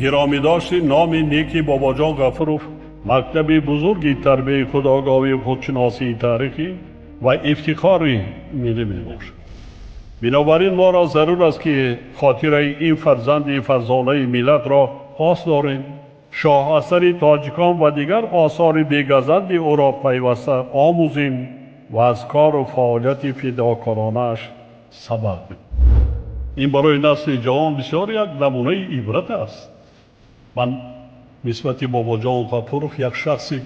Гиромӣ дошти номи неки Бобоҷон Ғафуров мактаби бузурги тарбияи худогоҳӣ, худшиносии таърихӣ ва ифтихори миллӣ мебошад. Бинобар ин моро зарур аст, ки хотираи ин фарзанди фарзонаи миллатро пос дорем, шоҳасари тоҷикон ва дигар осори бегазанди ӯро пайваста омӯзем ва аз кору фаъолияти фидокоронааш сабақ бигирем. Ин барои насли ҷавон бисёр як намунаи ибрат аст. Ман нисбати Бобоҷон Ғафуров як шахси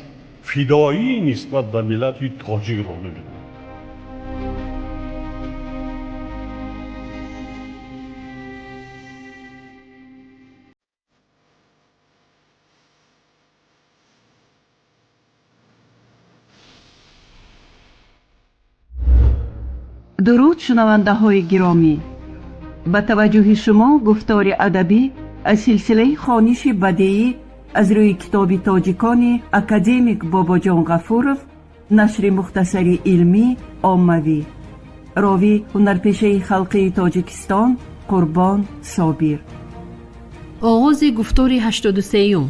фидоӣ нисбат ба миллати тоҷикро мебинам. Дуруд, шунавандаҳои гиромӣ! Ба таваҷҷӯҳи шумо гуфтори адабӣ аз силсилаи хониши бадеӣ аз рӯи китоби тоҷикони академик Бобоҷон Ғафуров, нашри мухтасари илмӣ оммавӣ. Ровӣ ҳунарпешаи халқии Тоҷикистон Қурбон Собир. Оғози гуфтори 83-юм.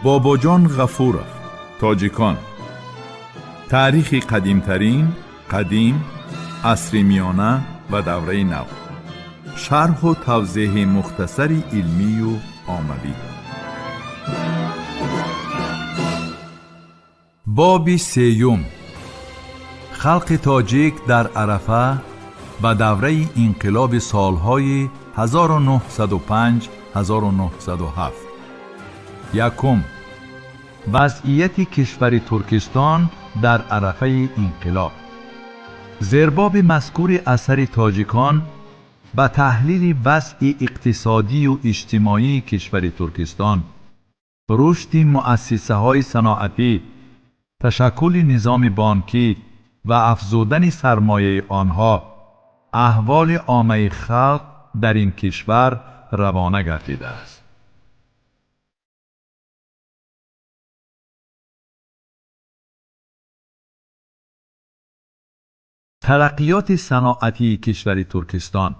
Бобоҷон Ғафуров, тоҷикон, таърихи қадимтарин, қадим, асри миёна ва давраи нав, шарҳу тавзеҳи мухтасари илмию оммавӣ. Боби сеюм: халқи тоҷик дар арафа ва давраи инқилоби солҳои 1905-1907. Якум: вазъияти кишвари Туркистон дар арафаи инқилоб. Зербоби мазкури асари тоҷикон ба таҳлили вазъи иқтисодию иҷтимоии кишвари Туркистон, рушди муассисаҳои саноатӣ, ташаккули низоми бонкӣ ва афзудани сармояи онҳо, аҳволи оммаи халқ дар ин кишвар равона гардидааст. Тараққиёти саноатии кишвари Туркистон,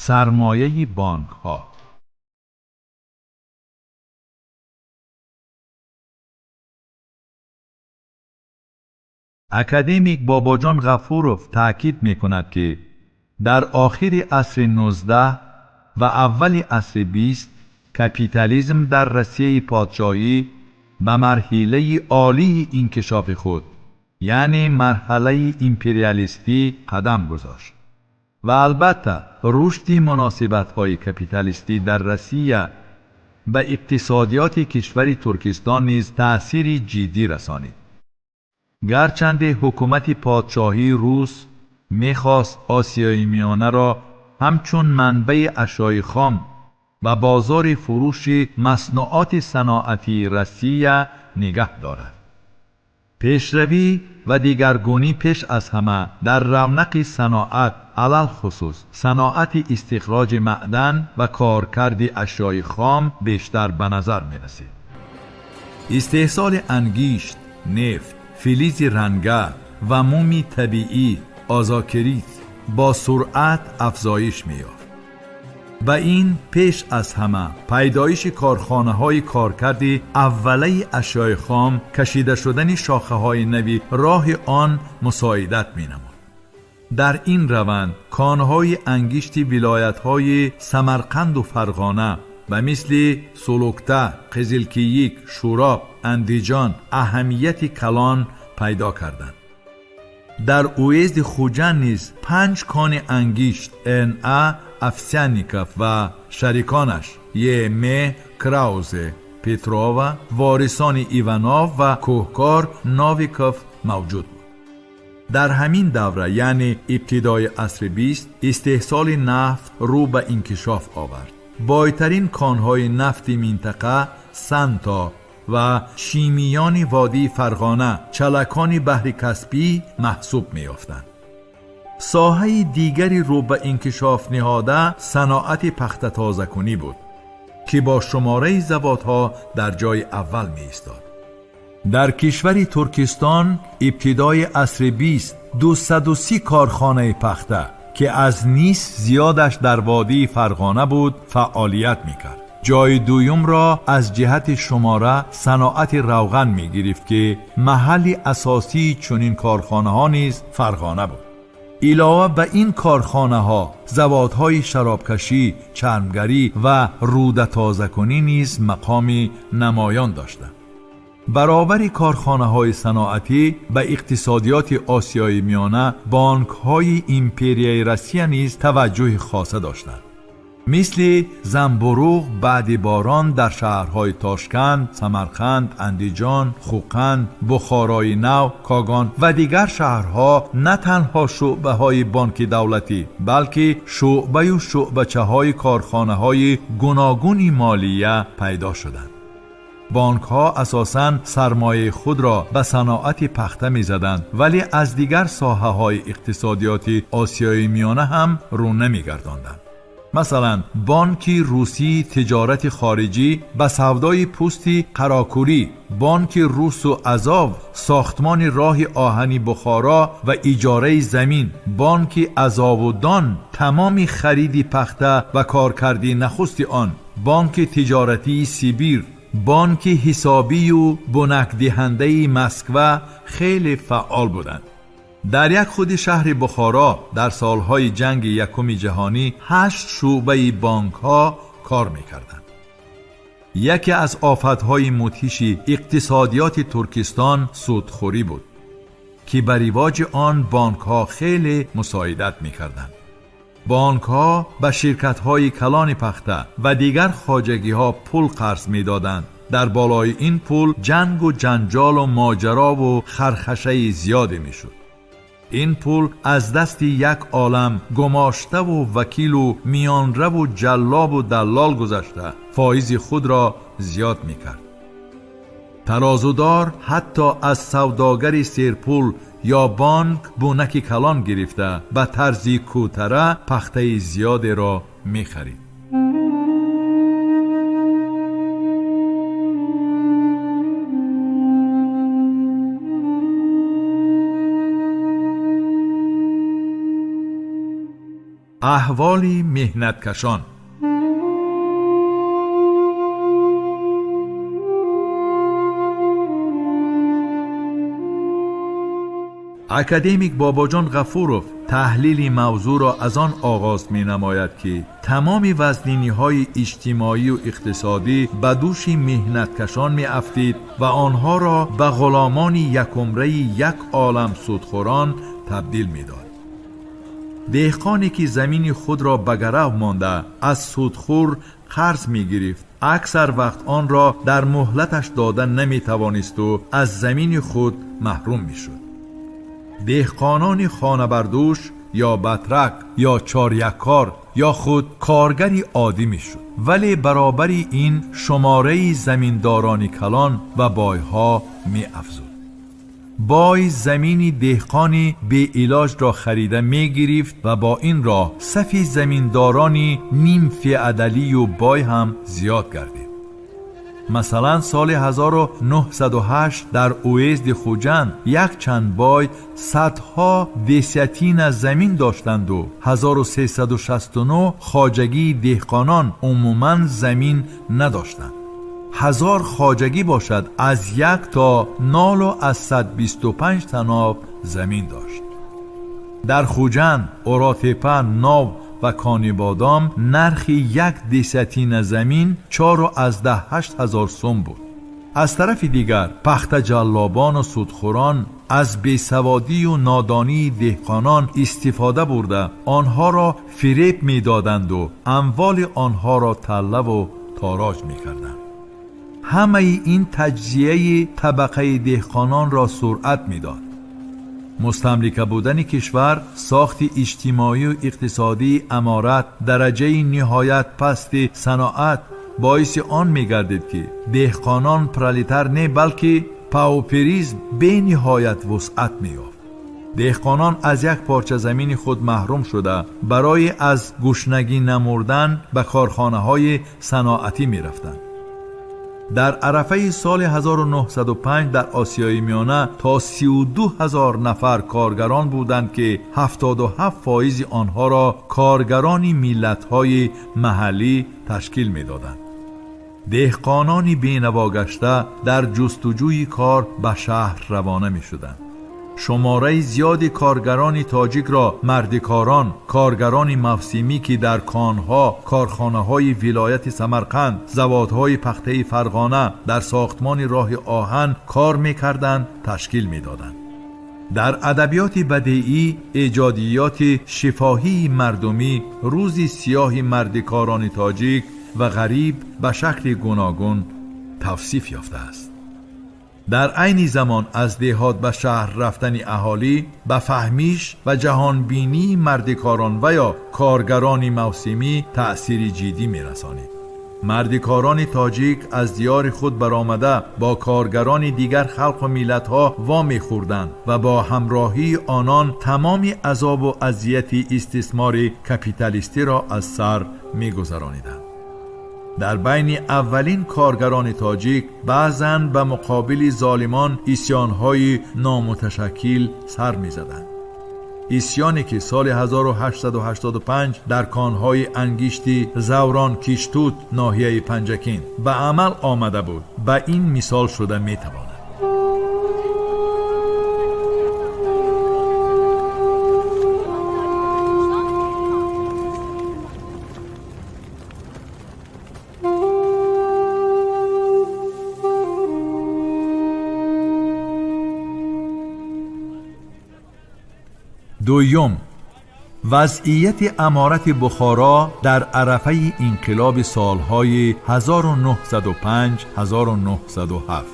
сармояи бонкҳо. Академик Бобоҷон Ғафуров таъкид мекунад, ки дар охири асри 19 ва аввали асри 20 капитализм дар Россияи подшоҳӣ ба марҳилаи олии инкишофи худ, яъне марҳалаи империалистӣ, қадам гузошт ва албатта рушди муносибатҳои капиталистӣ дар Россия ба иқтисодиёти кишвари Туркистон низ таъсири ҷиддӣ расонид. Гарчанде ҳукумати подшоҳии рус мехост Осиёи Миёнаро ҳамчун манбаи ашёи хом ва бозори фурӯши маснуоти саноатии Россия нигаҳ дорад. Пешравӣ ва дигаргунӣ пеш аз ҳама дар равнақи саноат, алалхусус саноати истихроҷи маъдан ва коркарди ашёи хом бештар ба назар мерасид. Истеҳсоли ангишт, нефт, филизи ранга ва муми табиӣ озокерит бо суръат афзоиш меёфт. Ба ин пеш аз ҳама пайдоиши корхонаҳои коркарди аввалаи ашёи хом, кашида шудани шохаҳои нави роҳи он мусоидат менамуд. Дар ин раванд конҳои ангишти вилоятҳои Самарқанду Фарғона ба мисли Сулукта, Қизилкийик, Шӯроб, Андиҷон аҳамияти калон пайдо карданд. Дар уезди Хуҷанд низ панҷ кони ангишт Н А Овсянников ва шариконаш Е М Краузе, Петрова, ворисони Иванов ва кӯҳкор Новиков мавҷуд буд. Дар ҳамин давра, яъне ибтидои асри 20, истеҳсоли нафт рӯ ба инкишоф овард. Бойтарин конҳои нафти минтақа Санто ва Шимиёни водии Фарғона, чалакони баҳри Каспӣ маҳсуб меёфтанд. Соҳаи дигари рӯ ба инкишоф ниҳода саноати пахтатозакунӣ буд, ки бо шумораи заводҳо дар ҷои аввал меистод. Дар кишвари Туркистон ибтидои асри 20 230 корхонаи пахта, ки аз нисф зиёдаш дар водии Фарғона буд, фаъолият мекард. Ҷои дуюмро аз ҷиҳати шумора саноати равған мегирифт, ки маҳалли асосии чунин корхонаҳо низ Фарғона буд. Илова ба ин корхонаҳо заводҳои шаробкашӣ, чармгарӣ ва рӯдатозакунӣ низ мақоми намоён доштанд. Баробари корхонаҳои саноатӣ ба иқтисодиёти Осиёи Миёна бонкҳои империяи Россия низ таваҷҷӯҳи хоса доштанд. Мисли занбуруғ баъди борон дар шаҳрҳои Тошканд, Самарқанд, Андиҷон, Хӯқанд, Бухорои Нав, Когон ва дигар шаҳрҳо на танҳо шӯъбаҳои бонки давлатӣ, балки шӯъбаю шӯъбачаҳои корхонаҳои гуногуни молия пайдо шуданд. Бонкҳо асосан сармояи худро ба саноати пахта мезаданд, вале аз дигар соҳаҳои иқтисодиёти Осиёи Миёна ҳам рӯ намегардонданд. Масалан, бонки русии тиҷорати хориҷӣ ба савдои пӯсти қарокурӣ, бонки русу Азов сохтмони роҳи оҳани Бухоро ва иҷораи замин, бонки Азову Дон тамоми хариди пахта ва коркарди нахусти он, бонки тиҷоратии Сибир, бонки ҳисобию бунакдиҳандаи Москва хеле фаъол буданд. Дар як худи шаҳри Бухоро дар солҳои ҷанги якуми ҷаҳонӣ 8 шӯъбаи бонкҳо кор мекарданд. Яке аз офатҳои мудҳиши иқтисодиёти Туркистон судхӯрӣ буд, ки ба ривоҷи он бонкҳо хеле мусоидат мекарданд. Бонкҳо ба ширкатҳои калони пахта ва дигар хоҷагиҳо пул қарз медоданд. Дар болои ин пул ҷангу ҷанҷолу моҷарову хархашаи зиёде мешуд. Ин пул аз дасти як олам гумоштаву вакилу миёнраву ҷаллобу даллол гузашта фоизи худро зиёд мекард. Тарозудор ҳатто аз савдогари серпул ё бонк бунаки калон гирифта ба тарзи кӯтара пахтаи зиёдеро мехарид. Аҳволи меҳнаткашон. Академик Бобоҷон Ғафуров таҳлили мавзӯъро аз он оғоз менамояд, ки тамоми вазниниҳои иҷтимоию иқтисодӣ ба дӯши меҳнаткашон меафтид ва онҳоро ба ғуломони якумраи як олам судхӯрон табдил медод. Деҳқоне ки замини худро ба гарав монда аз судхӯр қарз мегирифт, аксар вақт онро дар муҳлаташ дода наметавонисту аз замини худ маҳрум мешуд. Деҳқонони хонабардӯш ё батрак ё чоряккор ё худ коргари оддӣ мешуд, вале баробари ин шумораи заминдорони калон ва бойҳо меафзуд. Бой замини деҳқони беилоҷро харида мегирифт ва бо ин роҳ сафи заминдорони нимфеодалию бой ҳам зиёд гардид. Масалан, соли 1908 дар уезди Хуҷанд якчанд бой садҳо десятина замин доштанду 1369 хоҷагии деҳқонон умуман замин надоштанд. 1000 хоҷагӣ бошад аз 1 то 0.125 таноб замин дошт. Дар Хуҷанд, Оротепа, Нов ва Конибодом нархи як десятина замин 4,8 ҳазор сум буд. Аз тарафи дигар пахтаҷаллобону судхӯрон аз бесаводию нодонии деҳқонон истифода бурда онҳоро фиреб медоданду амволи онҳоро таллаву тороҷ мекарданд. Ҳамаи ин таҷзияи табақаи деҳқононро суръат медод. Мустамлика будани кишвар, сохти иҷтимоию иқтисодии аморат, дараҷаи ниҳоят пасти саноат боиси он мегардид, ки деҳқонон пролетар не, балки пауперизм бениҳоят вусъат меёфт. Деҳқонон аз як порча замини худ маҳрум шуда барои аз гушнагӣ намурдан ба корхонаҳои саноатӣ мерафтанд. Дар арафаи соли 1905 дар Осиёи Миёна то 32 000 нафар коргарон буданд, ки 77% онҳоро коргарони миллатҳои маҳаллӣ ташкил медоданд. Деҳқонони бенавогашта дар ҷустуҷӯи кор ба шаҳр равона мешуданд. Шумораи зиёди коргарони тоҷикро мардикорон, коргарони мавсимӣ, ки дар конҳо, корхонаҳои вилояти Самарқанд, заводҳои пахтаи Фарғона, дар сохтмони роҳи оҳан кор мекарданд, ташкил медоданд. Дар адабиёти бадеӣ, эҷодиёти шифоҳии мардумӣ рӯзи сиёҳи мардикорони тоҷик ва ғариб ба шакли гуногун тавсиф ёфтааст. Дар айни замон аз деҳот ба шаҳр рафтани аҳолӣ ба фаҳмиш ва ҷаҳонбинии мардикорон ва ё коргарони мавсимӣ таъсири ҷиддӣ мерасонид. Мардикорони тоҷик аз диёри худ баромада бо коргарони дигар халқу миллатҳо вомехӯрданд ва бо ҳамроҳии онон тамоми азобу азияти истисмори капиталистиро аз сар мегузарониданд. Дар байни аввалин коргарони тоҷик баъзан ба муқобили золимон исьёнҳои номуташаккил сар мезаданд. Исьёне ки соли 1885 дар конҳои ангишти Заврон Киштут, ноҳияи Панҷакент, ба амал омада буд, ба ин мисол шуда метавонад. Дуюм, вазъияти аморати Бухоро дар арафаи инқилоби солҳои 1905-1907.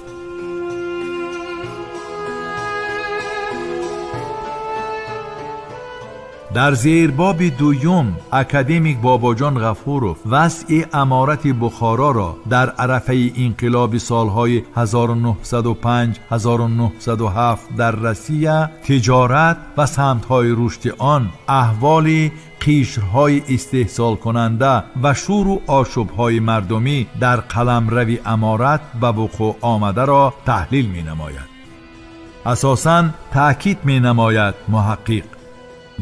Дар зербоби дуюм академик Бобоҷон Ғафуров вазъи аморати Бухороро дар арафаи инқилоби солҳои 1905-1907 дар Россия, тиҷорат ва самтҳои рушди он, аҳволи қишрҳои истеҳсолкунанда ва шӯру ошӯбҳои мардумӣ дар қаламрави аморат ба вуқӯъ омадаро таҳлил менамояд. Асосан таъкид менамояд муҳаққиқ: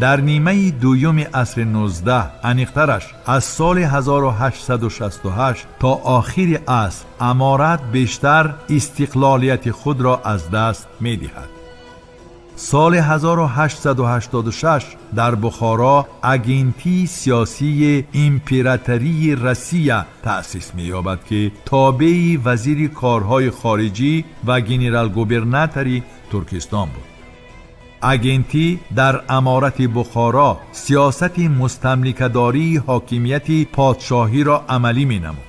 дар нимаи дуюми асри 19, аниқтараш аз соли 1868 то охири аср, аморат бештар истиқлолияти худро аз даст медиҳад. Соли 1886 дар Бухоро агентии сиёсии императории Россия таъсис меёбад, ки тобеи вазири корҳои хориҷӣ ва генерал-губернатори Туркистон буд. Агентӣ дар аморати Бухоро сиёсати мустамликадории ҳокимияти подшоҳиро амалӣ менамуд.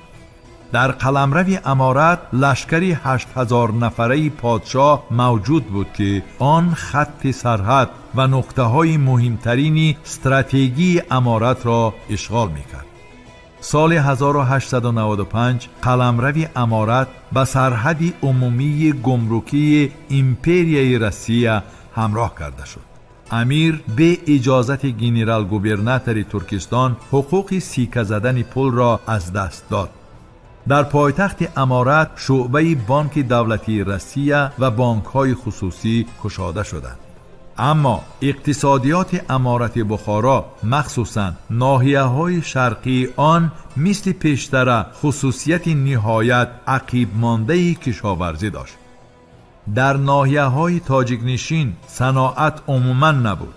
Дар қаламрави аморат лашкари 8000 нафараи подшоҳ мавҷуд буд, ки он хатти сарҳад ва нуқтаҳои муҳимтарини стратегии аморатро ишғол мекард. Соли 1895 қаламрави аморат ба сарҳади умумии гумрукии империяи Россия ҳамроҳ карда шуд. Амир бе иҷозати генерал-губернатори Туркистон ҳуқуқи сика задани пулро аз даст дод. Дар пойтахти аморат шӯъбаи Бонки давлатии Россия ва бонкҳои хусусӣ кушода шуданд. Аммо иқтисодиёти аморати Бухоро, махсусан ноҳияҳои шарқии он, мисли пештара хусусияти ниҳоят ақибмондаи кишоварзӣ дошт. Дар ноҳияҳои тоҷикнишин саноат умуман набуд.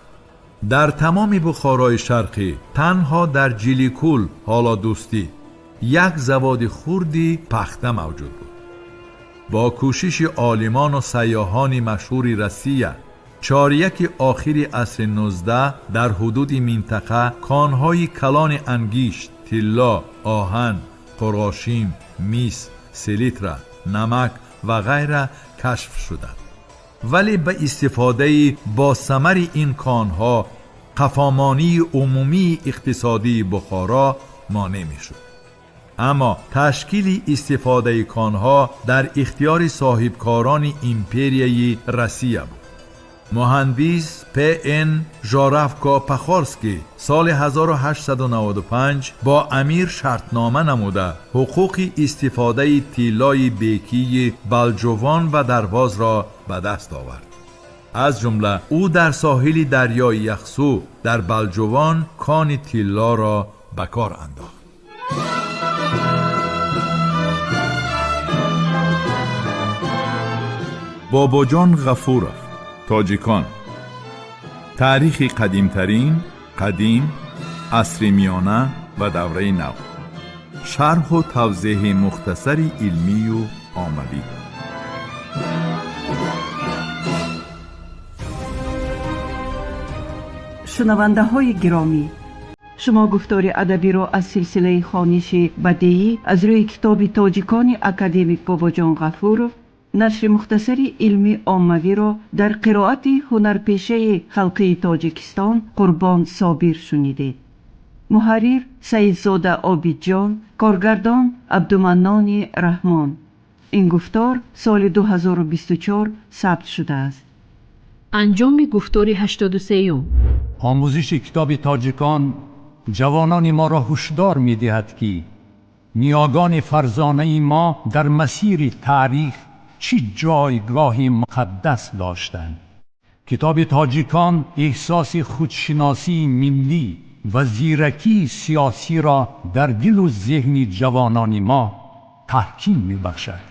Дар тамоми Бухорои Шарқӣ танҳо дар Ҷиликул, ҳоло Дӯстӣ, як заводи хурди пахта мавҷуд буд. Бо кӯшиши олимону сайёҳони машҳури Россия чоряки охири асри 19 дар ҳудуди минтақа конҳои калони ангишт, тилло, оҳан, қурғошим, мис, селитра, намак ва ғайра кашф шуданд. Вале ба истифодаи босамари ин конҳо қафомонии умумии иқтисодии Бухоро монеъ мешуд. Аммо ташкили истифодаи конҳо дар ихтиёри соҳибкорони империяи Россия буд. Муҳандис П.Н. Жоравко-Пахорский соли 1895 бо амир шартнома намуда ҳуқуқи истифодаи тиллои бекии Балҷувон ва Дарвозро ба даст овард. Аз ҷумла ӯ дар соҳили дарёи Яхсу дар Балҷувон кони тиллоро ба кор андохт. Бобоҷон Ғафуров. Тоҷикон. Таърихи қадимтарин, қадим, асри миёна ва давраи нав. Шарҳу тавзеҳи мухтасари илмию оммавӣ. Шунавандаҳои гиромӣ, шумо гуфтори адабиро аз силсилаи хониши бадеӣ аз рӯи китоби тоҷикони академик Бобоҷон Ғафуров, нашри мухтасари илмӣ оммавиро дар қироати ҳунарпешаи халқии Тоҷикистон Қурбон Собир шунидед. Муҳаррир Саидзода Обидҷон, коргардон Абдуманнони Раҳмон. Ин гуфтор соли 2024 сабт шудааст. Анҷоми гуфтори 83-юм. Омӯзиши китоби тоҷикон ҷавонони моро ҳушдор медиҳад, ки ниёгони фарзонаи мо дар масири таърих чӣ ҷойгоҳи муқаддас доштанд. Китоби тоҷикон эҳсоси худшиносии миллӣ ва зиракии сиёсиро дар дилу зеҳни ҷавонони мо таҳким мебахшад.